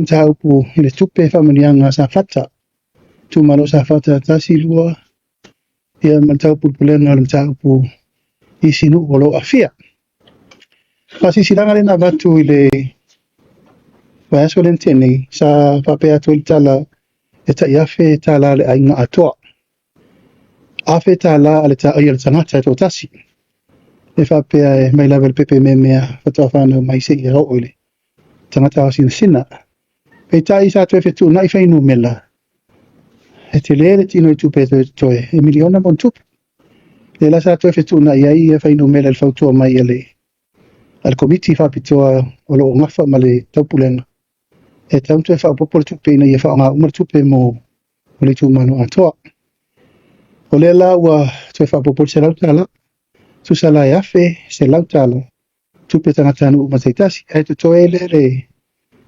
Mataupu i le tupe faamanuiaga a Safata, itumalo o Safata 1, 2, ia ma le taupulepulega o le mataupu i isi nuu o lo o aafia. Faasilasilaga lea na avatu i le vaiaso lea na tea nei, sa faapea atu ai le tala e tai $1,000 a le aiga atoa. $1,000 a le tagata e toatasi. E faapea e mai lava i le pepe meamea faatoa fanau mai seia oo i le tagata aosinasina. Peitai sa toe fetuunai fuainumera, e tele le tino i tupe e toe totoe, e miliona ma ona tupu. Lea la sa toe fetuunai ai fuainumera i le fautua mai a le Komiti Faapitoa o lo o gafa ma le taupulega, e tatau ona toe faaopoopo le tupe ina ia faaaoga uma le tupe mo le itumalo atoa. O lea la ua toe faaopoopo le $100, tusa la e $1,100 tupe tagatanuu uma taitasi, ae totoe ai lea le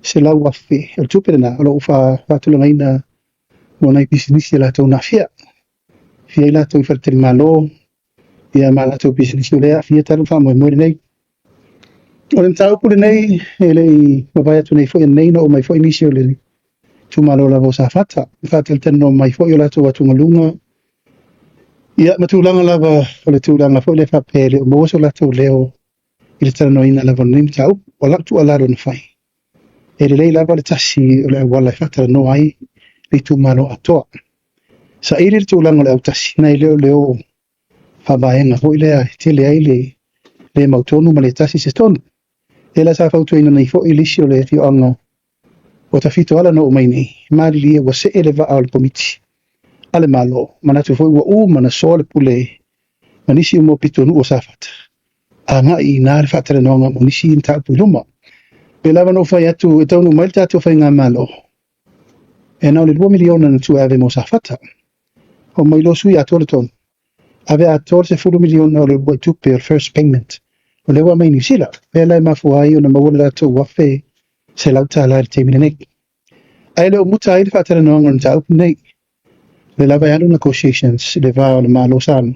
$100,000 o le tupe lena o lo o faatulagaina mo nai pisinisi a latou na aafia. Aafia ai latou i faletalimalo, ia ma latou pisinisi o lea e aafia talu le faamoemoe lenei. O le mataupu lenei e le i mavae atu nei foi nei na oo mai foi nisi o le itumalo lava o Safata, faatalatalanoa mai foi o latou atugaluga, ia ma tulaga lava o le tulaga foi lea faapea e le o maua so latou leo i le talanoaina lava o lenei mataupu. O lau tuualalo na fai, e lelei lava le tasi o le auala e faatalanoa ai le itumalo atoa. Saili le tulaga o le autasi, nai lo le o faavaega foi lea e tele ai le le mautonu ma le tasi se tonu. Lea la sa fautuaina nei foi le isi o le afioaga o Tafitoala na oo mai nei, malilie ua see le vaa o le Komiti a le Malo, manatu foi ua uma na soa le pule ma nisi uma o pitonuu o Safata, agai i ina le faatalanoaga mo nisi mataupu i luma. Pei lava na ou fai atu e taunuu mai le tatou faigamalo, e na o le $2 miliona na tuu e ave mo Safata. O mai loa sui atoa le tonu, ave atoa le $10 miliona o le uluai tupe o le first payment, o lea ua aumai Niu Sila. Lea la e mafua ai ona maua le latou $1,100 i le taimi lenei. Ae le o muta ai le faatalanoaga o le mataupu lenei. O lea lava e alu negotiations i le va o le Malo Samoa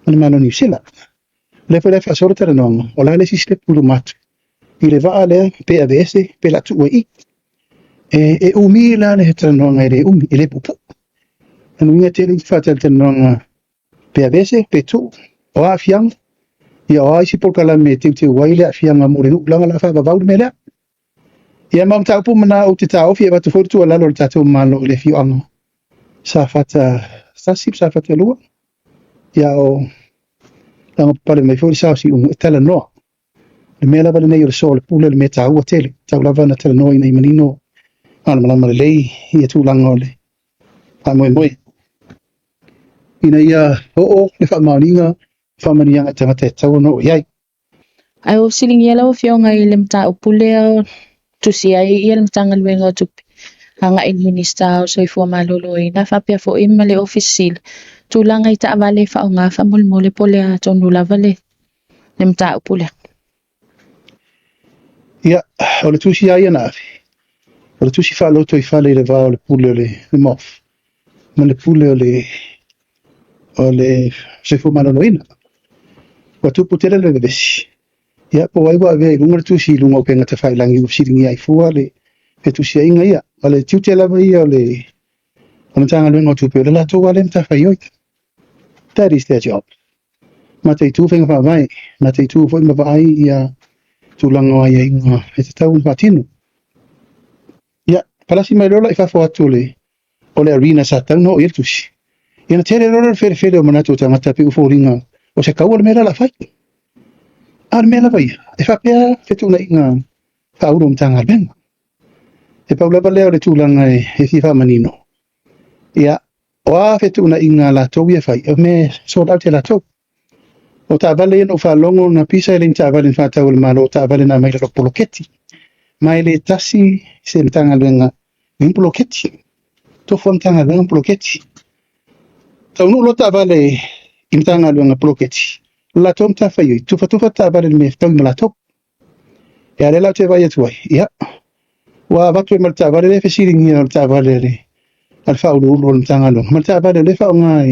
ma le Malo Niu Sila. O lea foi la e faasolo talanoaga, o le a le isi step i luma atu i le vaa lea, pe aveese, pe la tuu ai i. E umi la le talanoaga, e le umi, e le puupuu. Lona uiga e tele isi faatalatalanoaga pe aveese, pe tuu, o aafiaga, ia o a isi polokalame e teuteu ai le aafiaga mo le nuu, leaga o le a faavavau le mea lea. Ia ma o mataupu ma ou te taofi e avatu foi le tuualalo a le tatou Malo i le afioaga Safata 1 ma Safata 2, ia o lagopapale mai foi le sao o Siumu e talanoa. Le mea lava lenei o le soa o le pule o le mea taua tele, tau lava na talanoa ina ia manino malamalama lelei ia tulaga o le faamoemoe, ina ia oo le faamaoniga faamanuiaga i tagata e tatau ona oo i ai. Ae ua fesiligia lau Afioga i le mataupu lea tusi ai ia le Matagaluega o Tupe agai i le Minisita o Soifua Maloloina faapea foi ma le Ofisa Sili, tulaga i taavale e faaaoga faamolemole po o le a tonu lava le mataupu lea. Ia, o le tusi lava ia na ave, o le tusi faalotoifale i le va o le pule o le MOF ma le pule o le Soifua Maloloina. Ua tupu tele le vevesi, ia po o ai ua avea i luga le tusi i luga o upega tafailagi ua fesiligia ai fua le fetusiaiga ia. O le tiute lava ia o le Matagaluega o Tupe, o le latou lava lea matafaioi. That is their job. Mataitu faiga faavae, mataitu foi ma vaai ia tulaga o aiaiga e tatau ona faatino. Ia, palasi mai loa la i fafo atu o le arena sa tatau ona oo i ai le tusi. Ia na tele loa le felefele o manatu o tagata pe ua foliga o se kaua le mea la o le a fai. A o le mea lava ia, e faapea fetuunaiga faaulu o Matagaluega. E pau lava lea o le tulaga e fia faamanino. Ia, o a fetuunaiga a latou ia fai, o mea e sort out e latou. O taavale ia na ou faalogo na pisa e le ni taavale na faatau e le Malo, o taavale na aumai i lalo o poloketi. Ma e le tasi se Matagaluega i ni poloketi. Tofu lava Matagaluega ma poloketi. Taunuu loa taavale i Matagaluega poloketi, o latou matafaioi, tufatufa taavale i le mea e fetaui ma latou. Ia lea la ou te vaai atu ai, ia, ua avatu ai ma le taavale lea e fesiligia o le taavale a le faauluulu o le Matagaluega, ma le taavale o lea e faaaoga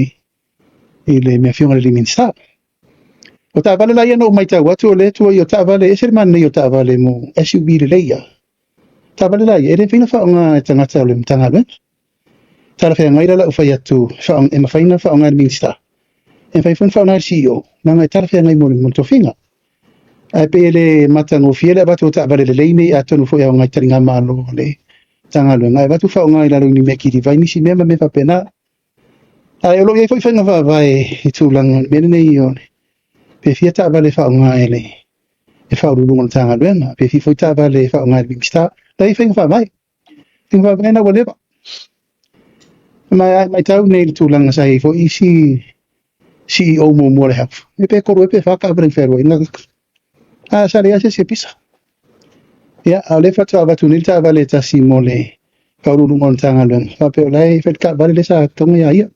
i le afioga i le Minisita. O taavale la ia na ou matau atu o lea e tuai o taavale, e ese le manaia o taavale mo SUV lelei ia. Taavale la ia, e le mafai ona faaaoga e tagata o le Matagaluega. Talafeagai la lau fai atu e mafai ona faaaoga e le Minisita, e mafai foi ona faaaoga e le CEO, leaga e talafeagai mo le tofiga. Ae pei e le matagofie le avatu o taavale lelei nei atonu foi e aoga i taligamalo a le Matagaluega, ae avatu faaaoga i lalo i ni mea kiliva ai nisi mea ma mea faapena. Ae o lo o i ai foi faiga faavae i tulaga o le mea lenei o le pe fia taavale e faaaoga e le Ofisa Sili o le Matagaluega, pe fia foi taavale e faaaoga e le Minisita. E i ai faiga faavae, faiga faavae na ua leva. Ma a e matau nei i le tulaga sa i ai foi isi CEO muamua o le Health, e pe 3 ea pe 4 taavale na fealuai ai. A sa leai lava se isi e pisa. Ia, a o lea faatoa avatu nei le taavale e tasi mo le Faauluuluga o le Matagaluega, faapea o la e fai le taavale lea sa toga ia ia.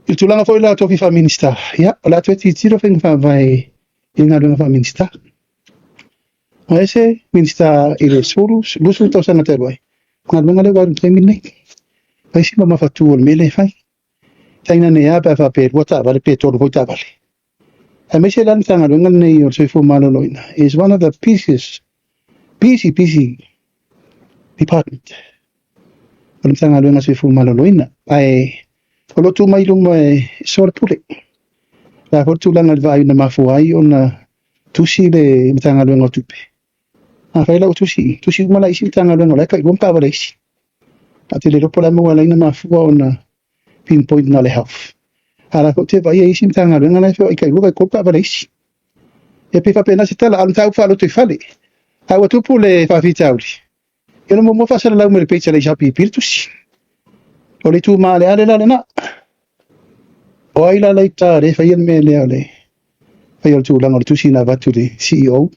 I le tulaga foi la o tofi faa-Minisita, ia, o le a toe tilotilo faiga faavae i galuega faa-Minisita. Na ese Minisita i le 10, 20 tausaga talu ai, galuega lea ua alu i le taimi lenei. Fai si mamafatu o le mea lea e fai. Tainane a pe a faapea e 2 taavale pe 3 foi taavale. Aemaise la le Matagaluega lenei o le Soifua Maloloina is one of the busiest, busy, busy department o le Matagaluega o le Soifua Maloloina. Ae o lo o tuu mai i luma e soa le pule. O le a foi le tulaga i le vaai na mafua ai ona tusi le Matagaluega o Tupe. Afai la ua tusi, tusi uma la isi Matagaluega o la e tailua ma taavale a isi. Ae ou te le iloa po o le a le mea ua ala ai ona mafua ona pinpoint na o le Health. A o la foi ou te vaai i isi Matagaluega la e feoai tailua taitolu taavale a isi. E pei faapena se tala, a o le mataupu faalotoifale. A ua tupu le faafitauli, ia na muamua faasalalau mai le page a le HRPP le tusi. O le itu maaleale la lena. O ai la laita lea e faia le mea lea o le faia o le tulaga o le tusi na avatu i le CEO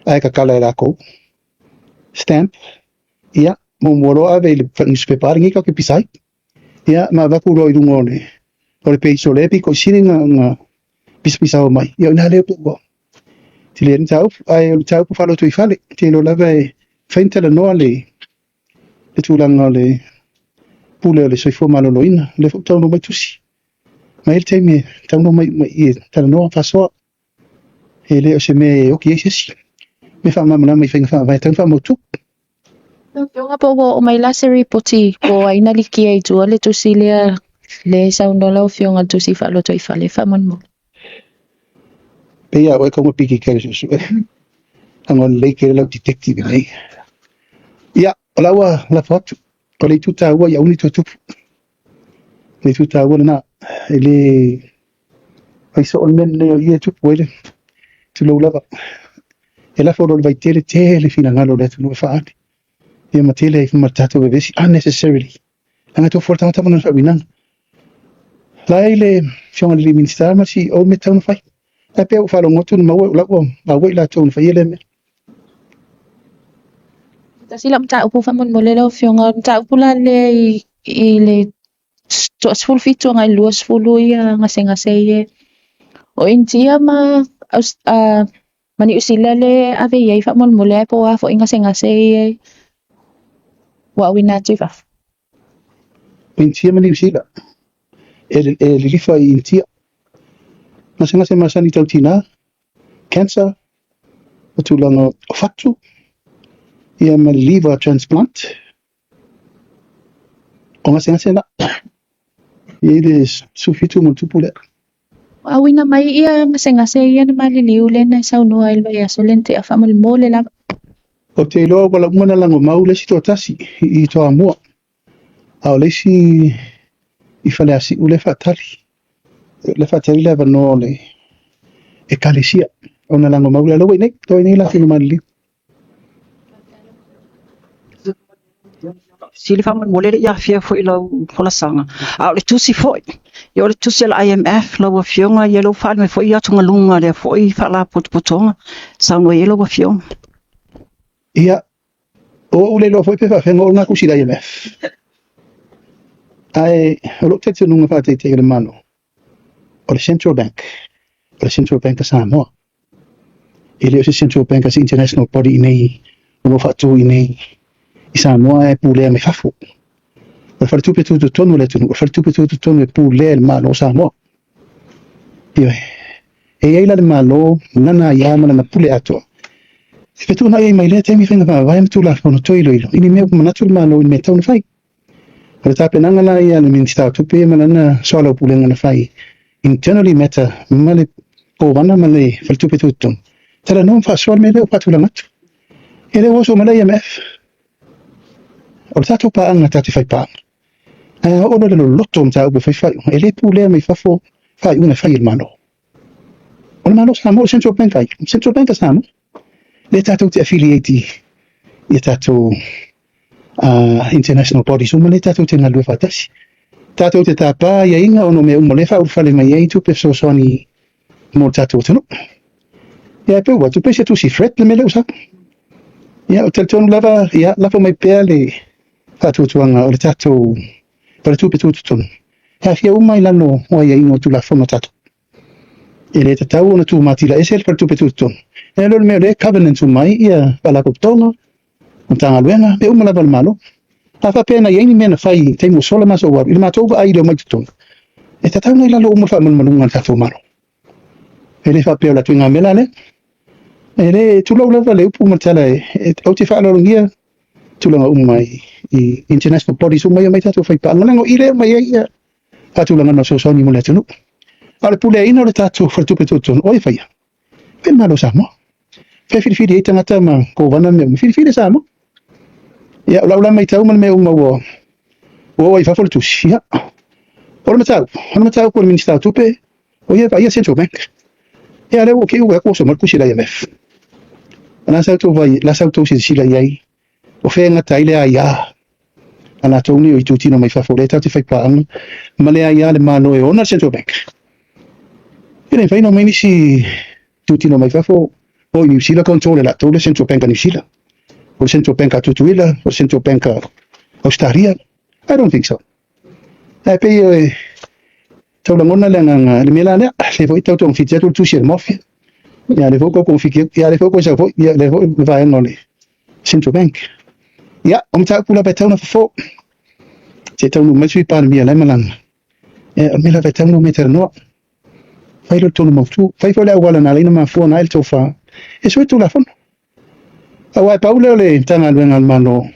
ae tatala e latou. Stamp, ia, muamua loa ave i le newspaper lenei tatou te pisa ai. Ia, ma avatu loa i luga o le page o lea pito i sili na pisapisa mai. Ia, o ina lea ua tele ai le mataupu. Ae o le mataupu faalotoifale, te iloa lava e fai na talanoa le tulaga o le pule o le Soifua Maloloina. O lea foi ua taunuu mai tusi. Mai le taimi e taunuu mai uma i e talanoa faasoa. E le o se mea e oki ai se isi. Me faamalamalama i faiga faavae tau faamautu. Lau Afioga po ua oo mai la se ripoti po o ai na likia i tua le tusi lea le saunoa lau Afioga le tusi faalotoifale faamolemole. Pei a oe kaunga piki kai suesue. Anga o lelei tele lau detective nei. Ia, o la ua lafo atu. O le itu tāua ia aua ne i toe tupu. O le itu tāua lena. E le fai soo le mea lenei o ia e tupu ai le tulou lava. E lafo loa le vaitele tele finagalo o le atunuu e faaali. Ia ma tele ai ma le tatou vevesi unnecessarily. Leaga e tofu le tagata ma lona faauigaga. La e i le Afioga i le Minisita ma le CEO mea tatau ona fai. Ae pei ua faalogo atu na maua, la ua maua i latou na faia lea mea. Tasi lau mataupu faamolemole lau Afioga, o le mataupu la lea i le 17 agai i le 20 ia gasegase ia. O Initia ma Niu Sila le ave i ai faamolemole ae po o a foi gasegase ia ua auina atu i fafo. O Initia ma Niu Sila, e lilifa i Initia. Gasegase masani tau tina, cancer, o tulaga o fatu, ia ma liver transplant. O gasegase na. Ia i le 17 ma tupu lea. Ua auina mai ia gasegase ia na maliliu lea na saunoa ai le vaiaso lea na tea faamolemole lava. O te iloa ua uma na lagomau le isi toatasi i Toamua. A o le isi i Faleasiu le faatali. Le faatali le avanoa o le ekalesia. O na lagomau le aloa i nei, toi nei la fina maliliu. Sili faamolemole le ia afea foi lau folasaga. A o le tusi foi, ia o le tusi a le IMF lau Afioga, ia lou faali mai foi i atugaluga lea foi faalapotopotoga. Saunoa i ai lau Afioga. Ia, o ou le iloa foi pe faafeaga o ngā tusi le IMF. Ae o lou talitonuga faataitaiga le Malo, o le Central Bank, o le Central Bank a Samoa. E le o se Central Bank a se international body i nei, o lo o faatu i nei i Samoa e pulea mai fafo. O le faletupe tutotonu o le atunuu, o le faletupe tutotonu e pulea e le Malo o Samoa. Ioe. E i ai la le Malo, nana ia ma lana pule atoa. E fetuunai ai mai lea taimi faiga faavae ma Tulafono toe iloilo i ni mea ua manatu le Malo i le mea e tatau ona fai. O le tapenaga la ia a le Minisita o Tupe ma lana soalaupulega na fai internally matter ma le Kovana ma le Faletupe Tutotonu, talanoa ma faasoa le mea lea ua faatulaga atu. E le ua oso mai le IMF. O le tatou paaga tatou te fai paaga. Ae a oo loa i le loloto o mataupu e fai faaiuga, e le pulea mai fafo faaiuga e fai e le Malo. O le Malo o Samoa, o le Central Bank ai, Central Bank a Samoa. Lea tatou te affiliate i a tatou international bodies uma lea tatou te galulue faatasi. Tatou te tapa aiaiga ona o mea uma o lea e faaulufale mai ai tupe fesoasoani mo le tatou atunuu. Ia e pei ua atu pei se tusi threat le mea lea ua sau. Ia ou te talitonu lava, ia lafo mai pea le faatuatuaga o le tatou faletupe tutotonu e aafia uma i lalo o aiaiga o Tulafono a tatou. E le tatau ona tumatila ese le faletupe tutotonu. E le o le mea o lea e covenant uma ai ia Faalapotopotoga, Matagaluega, mea uma lava a le Malo. A faapea na i ai ni mea na fai i taimi ua sola ma aso ua alu, i le matou vaai i le omai i totonu, e tatau ona i lalo uma le faamalumaluga a le tatou Malo. E le faapea o le atu i mea la lea. E le tulou lava le upu ma le tala e, ou te faaaloalogia tulaga uma i international bodies uma ia mai tatou faipaaga, leaga o i lea mai ai ia faatulagaga o fesoasoani mo le atunuu. A o le puleaina o le tatou faletupe tutotonu, o ai e faia? Fai le Malo o Samoa. Fai filifili ai tagata ma kovana ma mea uma, filifili e Samoa. Ia, o lau la matau ma le mea uma ua oo ai i fafo le tusi, ia, o le mataupu, o le mataupu a le Minisita o Tupe, o ia e vaaia Central Bank. Ia, lea ua kei ua oso mai le tusi a le IMF. O la sa outou vai, la sa outou silasila i ai, o fea e gata ai le aia a latou nei o itutino mai fafo, lea tatou te fai paaga ma le aia a le Malo e ona le Central Bank. E le mafai ona omai nisi itutino mai fafo o i Niu Sila control e latou le Central Bank a Niu Sila, o le Central Bank a Tutuila, o le Central Bank a Australia. I don't think so. Ae pei e tau lagona le agaga, le mea la lea, lea foi tau togafiti atu le tusi a le Mafia. Ia lea foi ua togafiti atu, ia lea foi ua sau foi, ia lea foi le vaega o le Central Bank. Ia, o mataupu lava e tau na fofo. Se taunuu mai le Sui Palemia la e malaga. Ia, o le mea lava e tau na omai talanoa. Fai lea o le tonu mautu. Fai foi le auala na ala ai ona mafua ona ae le tofa e sui le Tulafono. Aua e pau lea o le Matagaluega a le Malo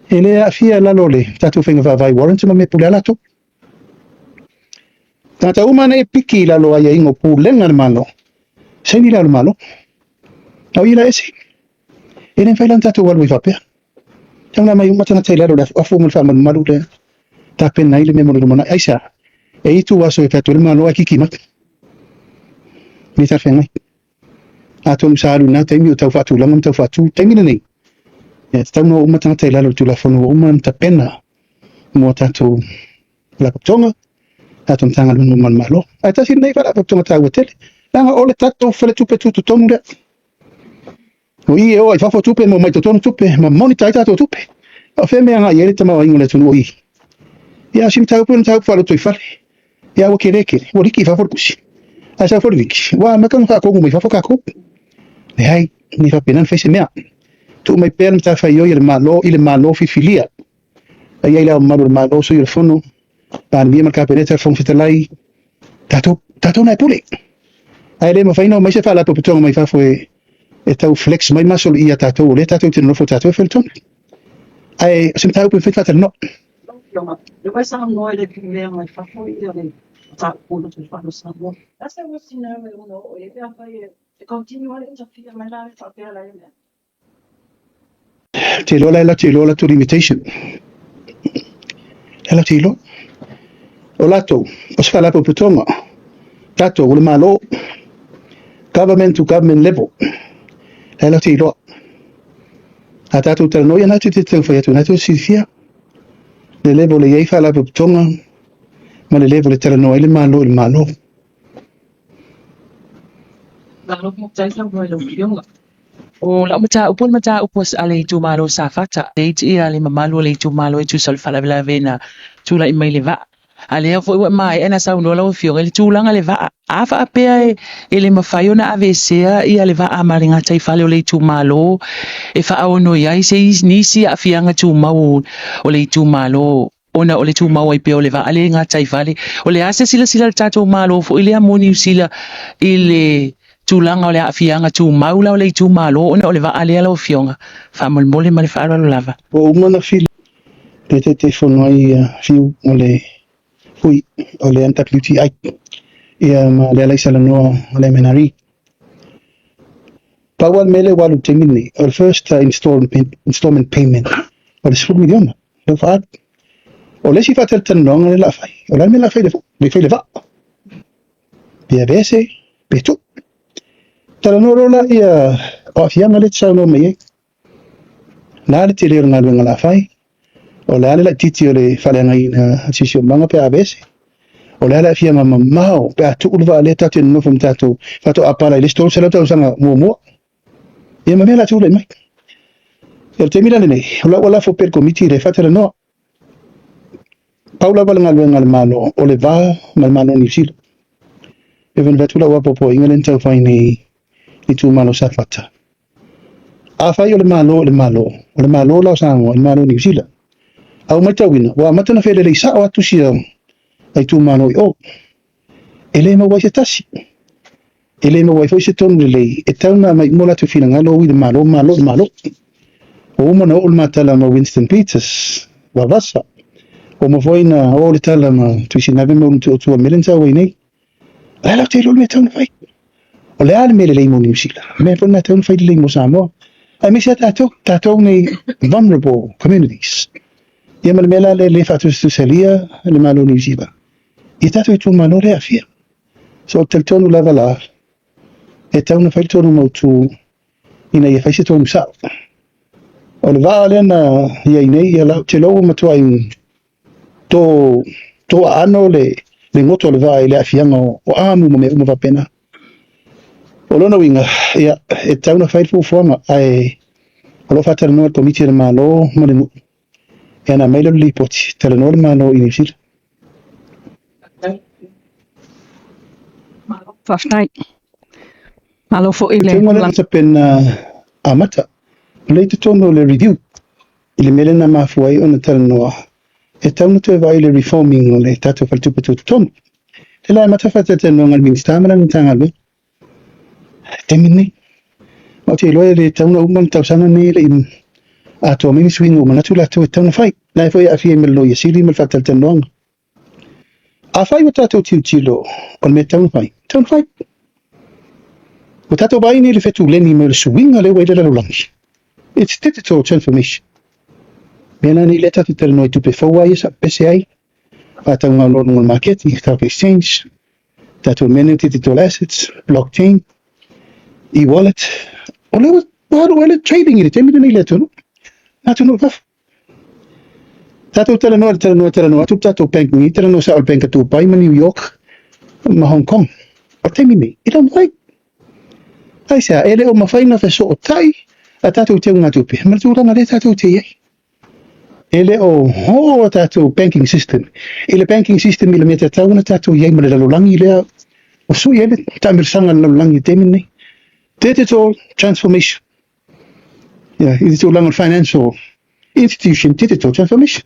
e le aafia i lalo o le tatou faiga faavae warrant ma mea pule a latou. Tagata uma nei e piki i lalo o aiaiga o pulega a le Malo, saini le ao le Malo. A o ia la ese. E le mafai la ona tatou alu ai faapea. Tau na mai uma tagata i lalo o le afuafu ma le faamalumalu lea tapena ai le mea mo le lumanai. Aisea? E itu aso e fai atu ai le Malo ae kiki mai. Le talafeagai. Atonu sa alu i na taimi o tau faatulaga ma tau faatu. Taimi lenei, e tatau ona o uma tagata i lalo o le Tulafono ua uma ona tapena mo a tatou Faalapotopotoga, tatou Matagaluega uma a le Malo. Ae tasi lenei Faalapotopotoga taua tele, leaga o le tatou faletupe tutotonu lea. O i e o ai fafo tupe ma omai totonu tupe ma monitor ai tatou tupe. A o fea mea agai ai le tamaoaiga o le atunuu o i? Ia, o si mataupu lea mataupu faalotoifale. Ia, ua kele kele, ua liki i fafo le tusi. Ae sau foi le liki, ua amata ona faatogu mai fafo tatou. Leai, ne i faapena ona fai se mea. Tuu mai pea le matafaioi a le Malo i le Malo filifilia. A i ai le Ao Mamalu o le Malo, Sui o le Fono, Palemia ma le Kapeneta, le Fofoga Fetalai, tatou, tatou na e pule. Ae le mafai ona omai se faalapotopotoga mai fafo e, e tau flex mai muscle ia tatou, o lea tatou te nonofo tatou e fai le tonu. Ae o se mataupu e mafai ona faatalanoa. Lau Afioga, lea ua e saunoa i le pulea mai fafo ia le mataupu o lotoifale o Samoa. La se usi na e ono oo i ai pe afai e continue lava le interfere mai la faapea la ia mea. Te iloa la e latou te iloa latou limitation. E latou te iloa. O latou, o se faalapotopotoga, tatou o le Malo, government to government level, la e latou te iloa. A tatou talanoa, ia na te tau fai atu, na te silafia le level e i ai faalapotopotoga ma le level e talanoa ai le Malo i le Malo. Malo faafetai saunoa i lau Afioga. O lau mataupu o le mataupu a le itumalo o Safata, e ia le mamalu o le itumalo e tusa o le faalavelave na tulai mai le vaa. A lea foi ua maea na saunoa lau Afioga i le tulaga le vaa. A faapea e le mafai ona aveesea ia le vaa ma le gataifale o le itumalo e faaono i ai se nisi aafiaga tumau o le itumalo ona o le tumau ai pea o le vaa le gataifale. O le a se silasila a le tatou Malo foi lea mo Niu Sila i le tulaga o le aafiaga tumau la o le itumalo ona o le vaa lea lau Afioga, faamolemole ma le faaaloalo lava. Ua uma ona fili le Taitaifono ai Fiu o le hui o le MWTI ia ma le ala i salanoa o le MNRE. Pau lava le mea lea ua alu i le taimi lenei, o le first installment payment o le $10 miliona lea ua faaalu. O le isi faatalatalanoaga lea o le a fai, o le a le mea o le a fai i le fai i le vaa, pe aveese, pe tuu. Talanoa loa laia o aafiaga lea e te saunoa mai ai. O le a le tele o le galuega o le a fai? O le a le laitiiti o le faaleagaina o le siosiomaga pe a aveese? O le a le aafiaga mamao pe a tuu le vaa lea tatou te nonofo ma tatou faatoa pala i le isi 300 tausaga muamua? Ia ma mea o le a tulai mai. O le taimi la lenei, o la ua lafo pea i le Komiti lea e faatalanoa. Pau lava le galuega a le Malo, o le va ma le Malo o Niu Sila. E pei ona fai atu lau apoapoaiga lea na tau fai nei i itumalo o Safata. Afai o le Malo o le Malo, o le Malo la o Samoa i le Malo o Niu Sila. A ua matauina, ua amata ona felelei sao atu sia itumalo i o. E le maua ai se tasi. E le maua ai foi se tonu lelei e tau ona aumai uma o latou finagalo ui i le Malo, Malo i le Malo. Ua uma ona oo le ma tala ma Winston Peters, Vavasa. Ua uma foi ona oo le tala ma Tuisinave ma Ulutuatua i le mea lea na sau ai nei. O le a la te iloa le mea e tatau ona fai? O le a le mea lelei mo Niu Sila? O le mea foi lena e tatau ona fai lelei mo Samoa. Aemaise lava tatou, tatou nei vulnerable communities. Ia ma le mea la lea e le faatusatusalia le Malo o Niu Sila i tatou itumalo lea e aafia. So ou te talitonu lava la, e tatau ona fai le tonu mautu ina ia fai se tonu sao. O le vaa lea na i ai nei, ia la, ou te iloa ua matuai to, to aano le, le goto o le vaa i le aafiaga o, o amu ma mea uma faapena. O lona uiga, ia, e tatau ona fai le fuafuaga, ae o lo o faatalanoa le Komiti a le Malo ma le nuu, ia ona aumai lea o le lipoti, talanoa le Malo i Niu Sila. Faafetai. Malo foi le... Teuteuga lea na tapena amata, o lea i totonu o le review i le mea lea na mafua ai ona talanoa, e tatau ona toe vaai i le reforming o le tatou faletupe tutotonu. Lea la e amata faatalatalanoaga a le Minisita ma lana Matagaluega i le taimi lenei. Ma ou te iloa e le tatau ona uma le tausaga lenei e le i atoa mai ni suiga ua manatu latou e tatau ona fai. O la e foi e aafia ai ma le Loia Sili ma le faatalatalanoaga. Afai ua tatou tilotilo o le mea e tatau ona fai, e tatau ona fai. Ua tatou vaai nei i le fetuleni mai o le suiga lea ua i le lalolagi. It's digital transformation. Mea la nei lea tatou te talanoa i tupe fou lava ia sa pese ai, faatauga o luga o le maketi, stock exchange, tatou mea nei o digital assets, blockchain, e-wallet. O lea ua alu ai le trading i le taimi lenei i le atunuu. Atunuu i fafo. Tatou talanoa, talanoa, talanoa atu le tatou bank nei, talanoa sao le bank a Dubai ma New York ma Hong Kong. O le taimi nei, e le o mafai. Aisea, e le o mafai ona fesootai a tatou teugatupe ma le tulaga lea tatou te i ai. E le o oo a tatou banking system i le banking system i le mea tatau ona tatou i ai ma le lalolagi lea ua sui ai le taamilosaga a le lalolagi i le taimi lenei. Digital transformation. Ia, i le tulaga o le financial institution digital transformation.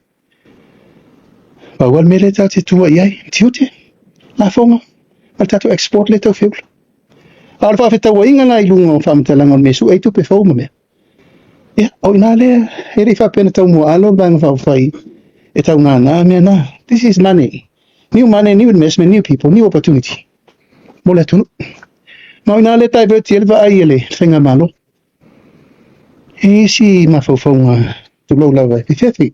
Pau lava le mea lea tatou te tua i ai, tiute, lafoga, ma le tatou export lea e tau feula. A o le faafetauaiga la i luga o faamatalaga o le mea e sue ai tupe fou ma mea, ia, o i ina lea e le i faapea na tau muaalo le Vaega Faaupufai e tau nānā mea na. This is money. New money, new investment, new people, new opportunity mo le atunuu. Ma o ina lea divert ai le vaai a le faigamalo. E i ai isi mafaufauga tulou lava e fefefe. E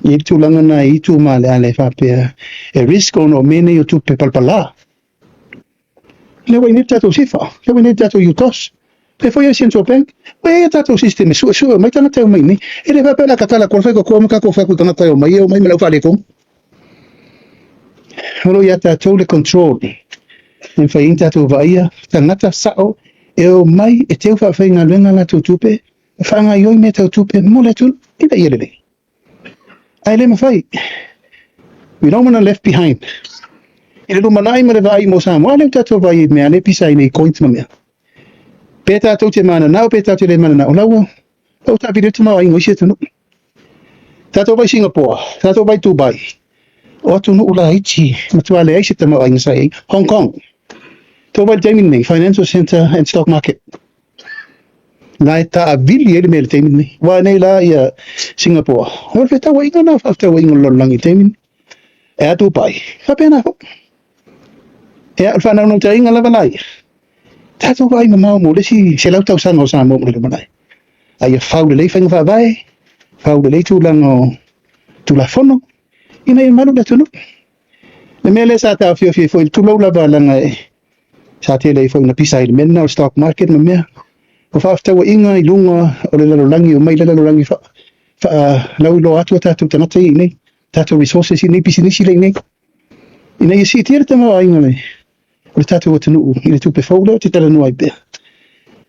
i ai le tulaga na e itu maaleale e faapea e risk ona o mea nei o tupe palapala. Lea ua i nei le tatou SIFA, lea ua i nei le tatou UTOS, lea foi e Central Bank, ua i ai a tatou system e suesue mai tagata e omai i inei. E le faapea o le a tatala atu ai le faitotoa ma tatou fai atu i tagata e omai e omai ma le aufaaletonu. O lo o ia tatou le control e mafai ai ona tatou vaaia tagata sao e omai e teu faafaigaluega a latou tupe ma faagaoioi mea tau tupe mo le atunuu ina ia lelei. Ae le mafai. We don't wanna left behind. I le lumanai ma le vaai mo Samoa, a lea ua tatou vaai i mea lea e pisa ai nei coins ma mea. Pe tatou te mananao, pe tatou te le mananao, o la ua, la ua taavili ai le tamaoaiga o isi atunuu. Tatou vai Singapore, tatou vai Dubai, o atunuu laiti, matua leai se tamaoaiga sa i ai. Hong Kong. Tou vaai i le taimi lenei, financial centre and stock market. La e taavili ai le mea i le taimi lenei. Ua nei la ia Singapore. O le feetauaiga na o faafetauaiga o le lalolagi i le taimi lenei. E a Dubai, faapena foi. Ia, o le faanaunautaiga lava la ia, tatou vaai mamao mo le isi 100 tausaga o Samoa mo le lumanai. A ia fau lelei faiga faavae, fau lelei tulaga o Tulafono, ina ia malu le atunuu. Le mea lea sa taofiofi ai foi, tulou lava leaga e sa tele ai foi ina pisa ai i le mea lena o le stock market ma mea. O faafetauaiga i luga o le lalolagi, omai le lalolagi faalauiloa atu a tatou tagata ia i inei, tatou resources i inei, pisinisi lea i inei, ina ia siitia le tamaoaiga o le tatou atunuu i le tupe fou lea ou te talanoa ai pea.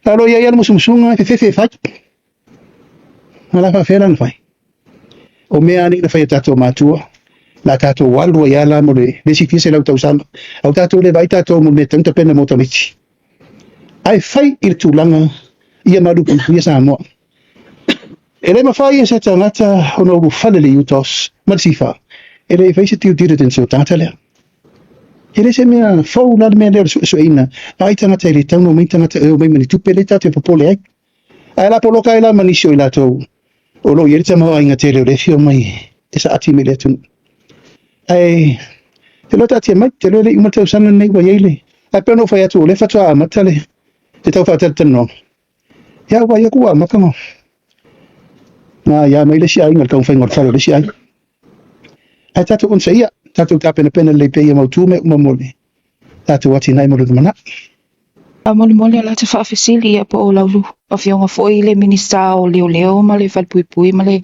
A o lo o i ai lava le musumusuga e fefefe e fai. A la faafefea la ona fai? O mea lava nei na fai e tatou matua, o le a tatou alu ai lava la mo le isi fia selau tausaga, a ua tatou le vaai tatou mo le mea e tatau ona tapena mo tamaiti. Ae fai i le tulaga ia malupuipuia Samoa. E le mafai e se tagata ona ulufale le UTOS ma le SIFA e le i fai se due diligence o le tagata lea. E le se mea fou la le mea lea o le suesueina ai tagata e le tatau ona omai tagata e omai ma ni tupe lea tatou te popole ai. Ae la poloka ai la ma nisi o i latou o lo o i ai le tamaoaiga tele o lea e fia omai e saati mai i le atunuu. Ae te iloa taatia mai, te iloa e le i uma le tausaga lenei ua i ai le... Ae pei ona ou fai atu o lea faatoa amata le tau faatalatalanoaga. Ia ua vaai atu ua amata ona aia mai le isi aiga i le taumafaiga o le fale o le isi aiga. Ae tatou onosaia, tatou tapenapena lelei pea ia mautu mea uma mo le tatou atinae mo le lumanai. Faamolemole o la te faafesili ia po o lau afioga foi le Minisita o Leoleo ma le Falepuipui ma le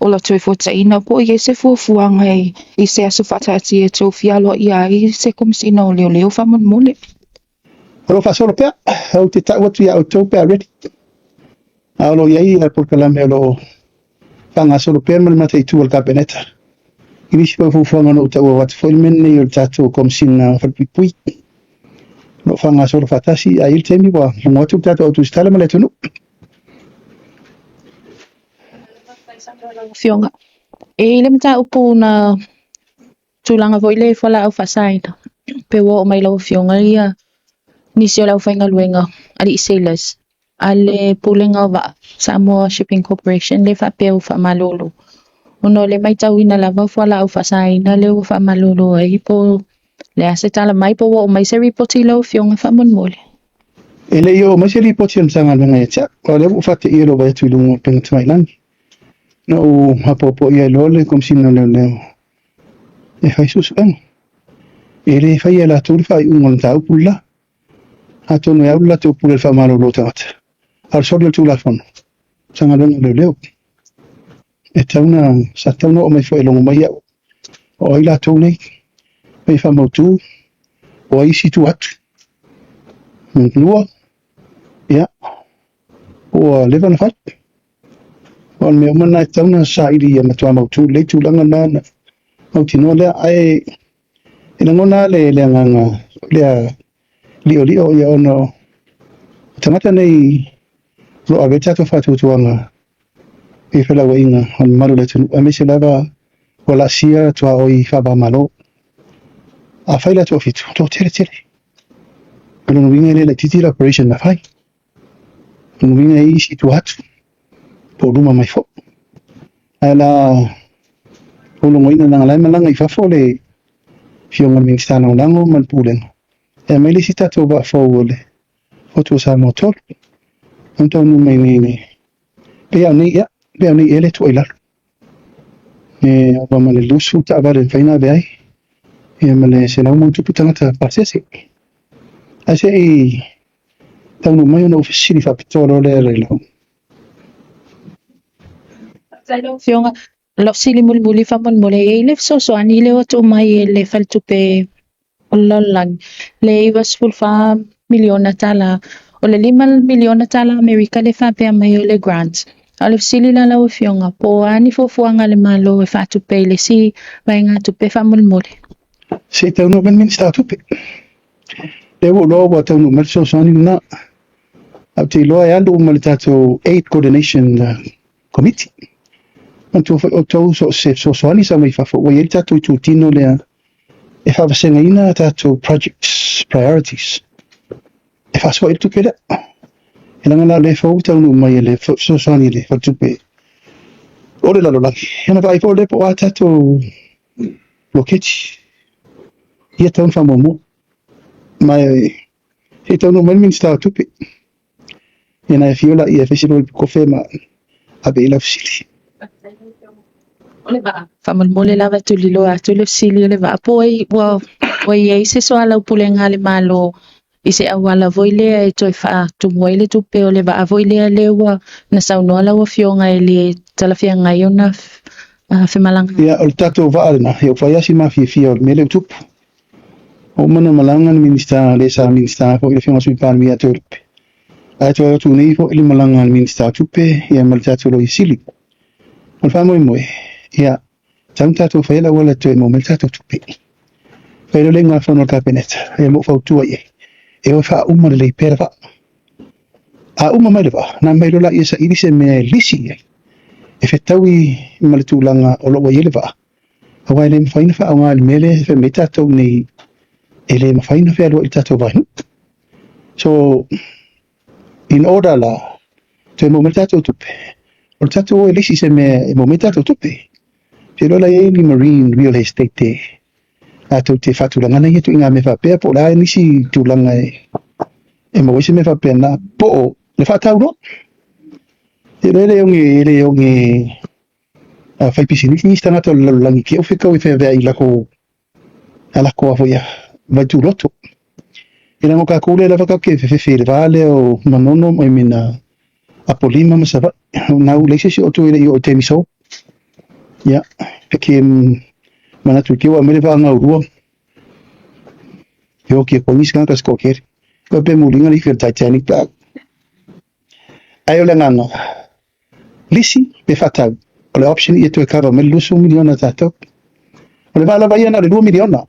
Ola Toefuataiga po o i ai se fuafuaga i se aso faataatia e tou fia aloaia ai se Komesina o Leoleo faamolemole. O lo o faasolo pea, ou te tau atu ia outou pe a ready. A o lo o i ai polokalame o lo o faagasolo pea ma le mataitu a le Kapeneta. I nisi foi o fuafuaga na ou taua atu foi le mea lenei o le tatou Komesina Falepuipui. O lo o faagasolo faatasi, a i ai le taimi ua logo atu le tatou au tusitala ma le atunuu. Lau Afioga, e i ai le mataupu na tulaga foi le fualaau faasaina, pe ua oo mai lau Afioga ia nisi o le aufaigaluega alii sailors a le Pulega o Vaa, Samoa Shipping Corporation, le faapea ua faamalolo. Ona o le matauina lava o fualaau faasaina lea ua faamalolo ai po le a se tala mai po ua oo mai se ripoti i lau Afioga faamolemole. E le i oo mai se lipoti a le Matagaluega ia te au, a o lea ua ou faateia lou vaai atu i luga o upega tafailagi. Na ou apoapoia ai loa le Komesina o Leoleo e fai suesuega. E le faia e latou le faaiuga o le mataupu le la. Atonu e au le latou pule i le faamalolo o tagata, a o le soli o le Tulafono, Matagaluega o Leoleo. E tatau ona, sa tatau ona oo mai foi e logo mai au, o ai latou nei, ma ia faamautu, o ai isi tua atu. Lua, ia, ua leva ona fai. O le mea uma lena e tatau ona saili ia matua mautu lelei tulaga na na mautinoa lea. Ae e lagona lava le agaga lea liolio ia ona o tagata nei o lo o ave ai le tatou faatuatuaga i felauaiga o le mamalu o le atunuu, aemaise lava ua laasia tuaoi faava-o-Malo. Afai la toafitu, toatele tele. O lona uiga e le laitiiti le operation na fai. O lona uiga e i ai isi i tua atu, po o luma mai foi. Ae la ou logoina leaga la e malaga i fafo le Afioga i le Minisita Lagolago ma le Pulega e aumai le isi tatou vaa fou o le Fotu o Samoa 3. Ona taunuu mai nei le pei a o nei ea, pei a o nei ea le tua i lalo. E ava ma le 20 taavale e mafai ona ave ai, ia ma le 100+ tagata pasese. Ae se i taunuu mai ona ou fesili faapitoa loa lea i lau. Faafetai lau Afioga. Lau fesili mulimuli faamolemole, e i ai le fesoasoani lea ua tuu mai e le Faletupe o le Lalolagi, le $94 miliona tala. O le $5 miliona tala Amerika le faapea mai o le grant. A o le fesili la lau Afioga, po o a ni fuafuaga a le Malo e faatupe i le isi vaegatupe faamolemole? Se i taunuu mai le Minisita o Tupe. Lea ua ou iloa ua taunuu mai le fesoasoani lena. Ae ou te iloa e alu ma le tatou Aid Coordination Committee. Manatua foi outou so o se fesoasoani sa mai fafo, ua i ai le tatou itutino lea e faavasegaina a tatou projects priorities. E faasoa i le tupe lea. E leaga la o lea e fou taunuu mai e le fesoasoani i le faletupe o le lalolagi. Ona vaai foi lea po o a tatou poloketi ia tatau ona faamuamua. Ma se i taunuu mai le Minisita o Tupe, ia ona e afio lea e fai se kofe ma ave i lau fesili. Faamolemole lava e tuliloa atu le fesili o le vaa po ai ua i ai se soalaupulega a le Malo i se auala foi lea e toe faatumu ai le tupe o le vaa foi lea lea ua na saunoa lau Afioga e le talafeagai ona femalaga. Ia, o le tatou vaa lena, ia ua fai lava si mafiafia o le mea lea ua tupu. Ua uma ona malaga le Minisita, le sa Minisita foi le Afioga i le Sui Palemia ia Toelupe. Ae toe o atu nei foi le malaga a le Minisita o Tupe ia ma le tatou Loia Sili. O le faamoemoe, ia, tatau ona tatou faia le auala e toe maua mai le tatou tupe. Fai loa le iugafono a le Kapeneta, ia ma ou fautua i ai, e o e faauma lelei pea le vaa. A uma mai le vaa, ona aumai loa lea e saili se mea e lisi i ai, e fetaui ma le tulaga o lo o ua i ai le vaa, aua e le mafai ona faaaoga i le mea lea e fai mai tatou nei, e le mafai ona fealuai i le tatou vaenuu. So, in order la, toe maua mai le tatou tupe, o le tatou o e lisi se mea e maua mai tatou tupe. Ou te iloa la e i ai ni marine real estate e latou te faatulagana ia ituaiga mea faapea, po o le a nisi tulaga e maua ai se mea faapena, po o le faatau loa. Ou te iloa e le oge fai pisinisi nisi tagata o le lalolagi ke ofe kau e feaveai i lako a lako a foi a vaituloto. E leaga o kākou lea lava kākou te fefefe i le va lea o Manono ma mina Apolima ma Savaii. Na u leai se isi o outou e le i oo i taimi soo. Ia, pe ke manatu ke ua aumai le vaa gaulua. E oki e koe nisi tagata se toatele. Koe pe muliga le ifi o le Titanic pe a. Ae o le agaga, lisi pe faatau, o le option ia toe cover mai le 20 miliona a tatou. O le vaa lava ia na o le 2 miliona.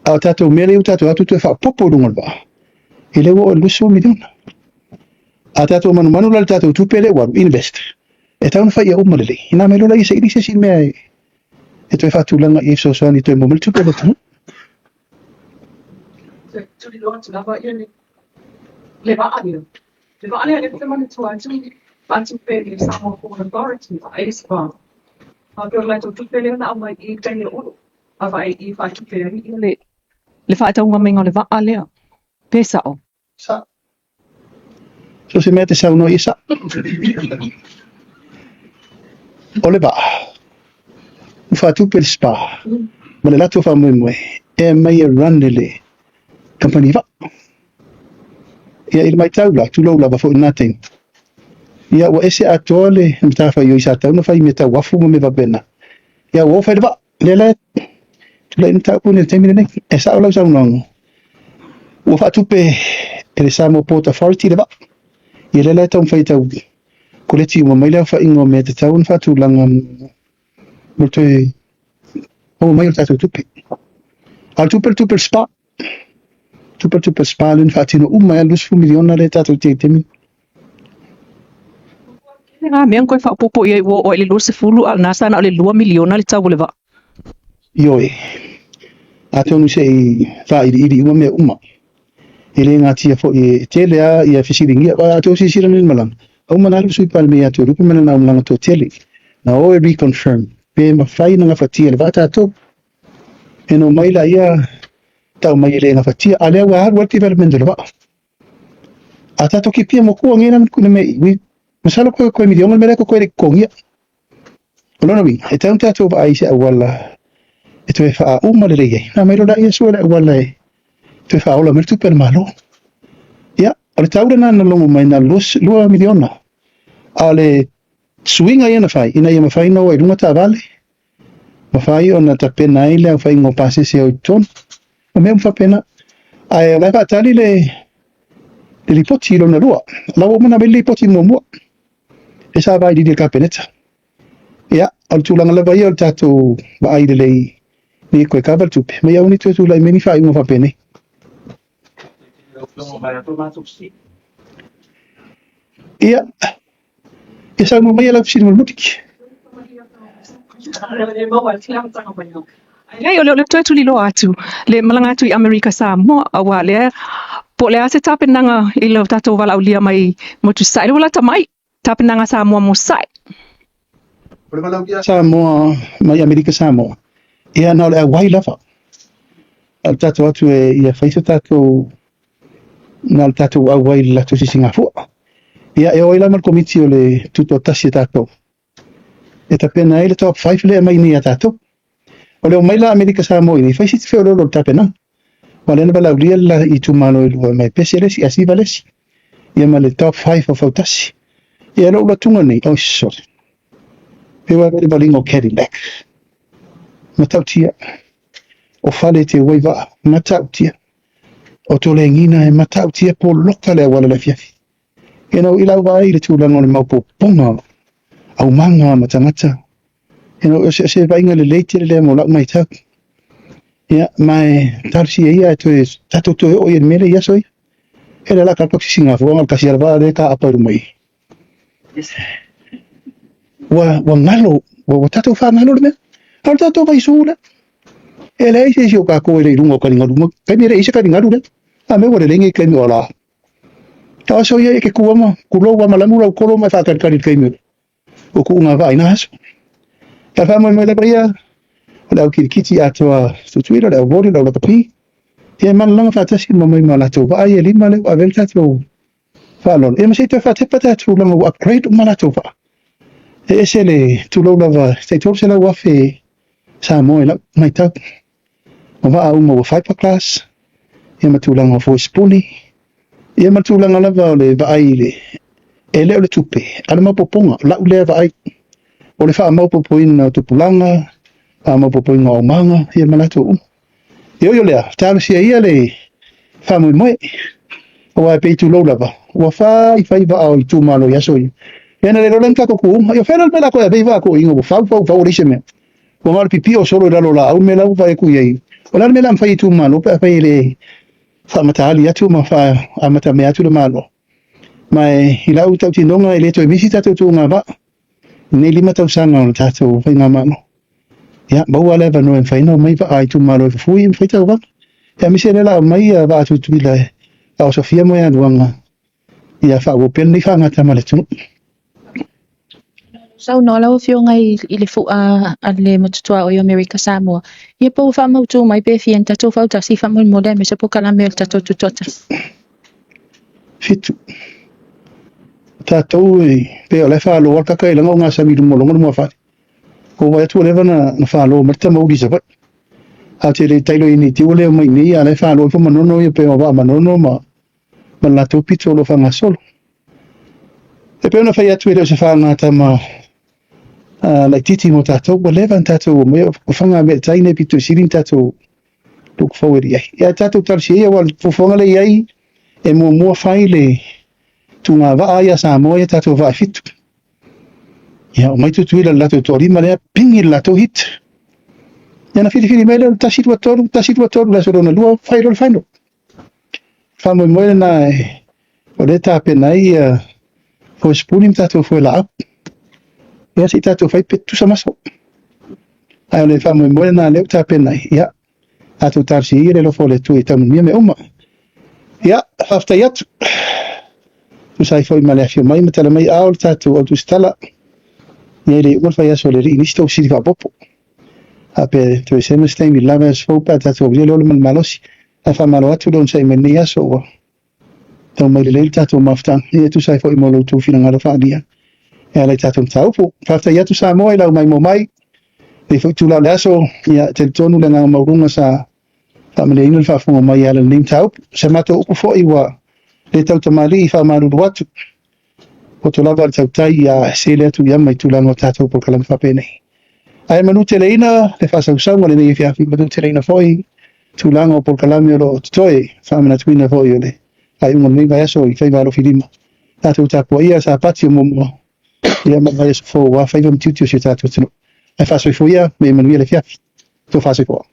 A o tatou mea lea ua tatou atu toe faaopoopo i luga o le vaa, e le ua oo i le 20 miliona. A tatou manumanu la i le tatou tupe lea ua alu, invest, e tatau ona fai ia uma lelei. Ina mai loa laia saili se isi mea e toe faatulaga i ai fesoasoani e toe maua mai le tupe a le atunuu. Tuliloa atu lava ia le vaa lea. Le vaa lea lea ou te manatua atu faatupe i le Samoa Port Authority a SPA. A pei o le latou tupe lea na aumai i taimi o Ulu a vaai i faatupe ai ia le faatauga maiga o le vaa lea. Pe sao? Sao. So se mea te saunoa i e sao. O le vaa, ua faatupe le SPA ma le latou faamoemoe e aumai e run e le kamupani vaa. Ia i le matau la, tulou lava foi i lena taimi, ia ua ese atoa le matafaioi sa tatau ona fai i mea tau uafu ma mea faapena. Ia ua o fai le vaa. Lea la e tulai le mataupu nei i le taimi lenei. E sao lau saunoaga, ua faatupe e le Samoa Port Authority le vaa. Ia lea la e taumafai e tau koleti uma mai le aofaiga o mea e tatau ona faatulaga mo le toe maua mai o le tatou tupe. A o le tupe, le tupe le SPA. Tupe le tupe le SPA lea na faatino uma ai le 20 miliona lea tatou te i taimi. Tele mea na toe faaopoopo i ai ua oo ai i le 20 a o lena sa na o le 2 miliona le tau o le vaa. Ioe. Atonu se i faailiili uma mea uma. E le gatia foi e tele lava ia fesiligia. A outou silasila nei i le malaga, a uma na alu le Sui Palemia ia Toelupe ma lana aumalaga toatele. Na o e reconfirm pe mafai ona gafatia e le vaa tatou. E na omai laia tau mai e le gafatia, a lea ua alu lava le development o le vaa. A tatou kipia moku ange na me i, masalo koe koe miliona le mea lea koe le totogia. O lona uiga, e tatau ona tatou vaai i se auala e toe faauma lelei ai. Na aumai loa laia sue le auala e toe faaola mai le tupe a le Malo. Ia, o le tau lena na logo mai na 2 miliona. A o le suiga ia na fai, ina ia mafai ona o ai i luga taavale, mafai ona tapena ai le aofaiga o pasese e o i totonu. O mea uma faapena. Ae o la e faatali le lipoti lona lua. O la ua uma ona aumai le lipoti muamua. E sa vailiili e le Kapeneta. Ia, o le tulaga lava ia o le tatou vaai lelei ne i toe kava le tupe, ma ia aua ne i toe tulai mai ni faaiuga faapenei. Ia, ia saunoa mai lau fesili mulimuli. Leai, o le toe tuliloa atu, le malaga atu i Amerika Samoa, aua lea Po o le a se tapenaga i lo tatou valaaulia mai motu Sasae? Lea ua lata mai tapenaga a Samoa mo Sasae. O le valaaulia a Samoa mai Amerika Samoa, ia na o le auai lava. A o le tatou atu e ia fai se tatou na o le tatou auai i le latou sisigafua. Ia e o ai la ma le komiti o le tutoatasi a tatou e tapena ai le top 5 lea e aumai nei ia tatou. O le omai la a Amerika Samoa i inei, fai si feoloolo o le tapenaga. Aua o lea na valaaulia le itumalo e lua, mai pese le isi, asiva le isi. Ia ma le top 5 o fautasi. Ia lou latuga nei, oi sorry. Pe ua le valiga o Cadillac. Matautia. O fale te uai vaa, matautia. O tolegiga e matautia poloka le auala i le afiafi. Ia na i lau vaai i le tulaga o le maopoopoga aumaga ma tagata. Ia na o se vaaiga lelei tele lea mo lau matau. Ia ma e talosia ia e toe tatou toe oo i le mea lea i aso ia. E le la ka sisigafoa le kasi alava le ka apa i luma i. Ua galo, ua tatou faagalo le mea. A o le tatou vaisu lea. E leai se isi o kākou e le i luga o kaligalu. Ma kaimi e le i se kaligalu lea. A mea ua lelei nei kaimi o ala. A aso ia e ke kuama, kulou wa malamu lau kolo mai whākalikali le kaimi o ku ngā vaa ina aso. Ka wha mai lava ia, o le au kirikiti atoa tutuila, le au voli, le au lakapi. Ia mana langa whaatasi ma mai ma latou vaa ia lima le ua avele tatou whaalolo. Ia ma se i toe whaatepa tatou langa ua upgrade uma latou vaa. E ese le tulou lava, tai 300,000 Samoa i lau matau. O vaa uma ua fiberglass, ia ma tulaga o foe sipuni, ia ma tulaga lava o le vaai i le, e le o le tupe, a le maopoopoga, lau lea vaai. O le faamaopoopoina o tupulaga, faamaopoopoina o aumaga, ia ma latou uma. E oi o lea, talosia ia le faamoemoe. Aua e pei tulou lava, ua fai fai vaa o itumalo i aso ia. Ia na le lola ni tatou kuuma, ia fela le mea la koe avei vaa ko inga, ua fau fau fau o le ise mea. Ua ngā le pipi o solo i lalo la au me lau vai ku iai. O la le mea la mwhai itumalo, pe a whai le whaamataali atu ma wha mea atu le malo. Ma e i lau tautinoga e le toe misi tatou tuuga vaa. Nei 5 tausaga o le tatou faigamalo. Ia, maua le avanoa e mafai ona omai vaa itumalo e fufui ma fai tauvaga. Ia aemaise lea la aumai ia vaa Tutuila e faaosofia mo aluaga. Ia faaauau pea lenei faagata ma le atunuu. Saunoa lau Afioga i le fua a le motutoa o i Amerika Samoa. Ia po ua faamautu mai pe fia ni tatou fautasi faamolemole aemaise polokalame o le tatou tutoatasi. 7. Tatou e pe o le whaaloa le kaka e langa o ngā sami luma o longo le muafale. Ko wai atu o leva na whaaloa mai le tamauli sa wai. A te le tailo i nei te ua leo mai nei a le whaaloa i manono ia pe o waa manono ma latou pito o lo whangasolo. E pe ona whai atu e leo se whaangata ma laititi mo tātou, ua leva ni tātou o mai o whanga me tai nei pito i siri ni tātou look forward i ai. Ia tātou talosia ia ua fuafuaga le i ai e muamua whai le tūnga vaa ia Samoa ia tātou vaa 7. Ia o mai Tutuila le latou toalima lea pingi le latou hit. Ia na whiriwhiri mai lea o le 1 2 3, 1 2 3 le aso lona 2, whai loa le final. Whamoemoe lena e o le tāpena ai ia foe sipuni ma tātou foe laau. Ia se i tātou whai pe tusa maso. Ai o le whamoemoe lena leo tāpena ai. Ia, tātou talosia ia le alofa o le Atua i taumanuia me uma. Ia, whawhetai atu. Tusa ai foi ma le afio mai ma tala mai ao le tātou au tusitala. Ia i le uma le whai aso le rii nisi tau siri whaapopo. A pe toe se mas taimi lava as fou pa tātou aulia le ole ma le malosi. A whamalo atu le onsa i mai nei aso ua. Tau mai le leile tātou mafutanga. Ia tusa ai foi mo lau tū whinangalo whaalia. E ala i tātou mataupu. Whawhetai atu Samoa i lau mai mo mai. Nei foi tū lau le aso. Ia te tonu le ngā maurunga sa whaamaleina le whaafunga mai ala le mataupu. Se mātou uku foi ua le tautamali i whaamalulu atu. O tō lava le tautai ia sele atu ia mai tūlanga o tātou polokalame whaapenei. Ae manu te leina, le whaasausauga le nei e whiawhi, manu te leina foi, tūlanga o polokalame o lo totoe, whaamanatuina foi o le ai unga nei vai aso i whaiva alofi lima. Tātou tāpua ia sa pati o momoa, ia ma vai aso fō, wā whaiva mtiuti o si o tātou tunu. Ai whaasoifo ia, me manuia le whiawhi. Tō whaasoifo.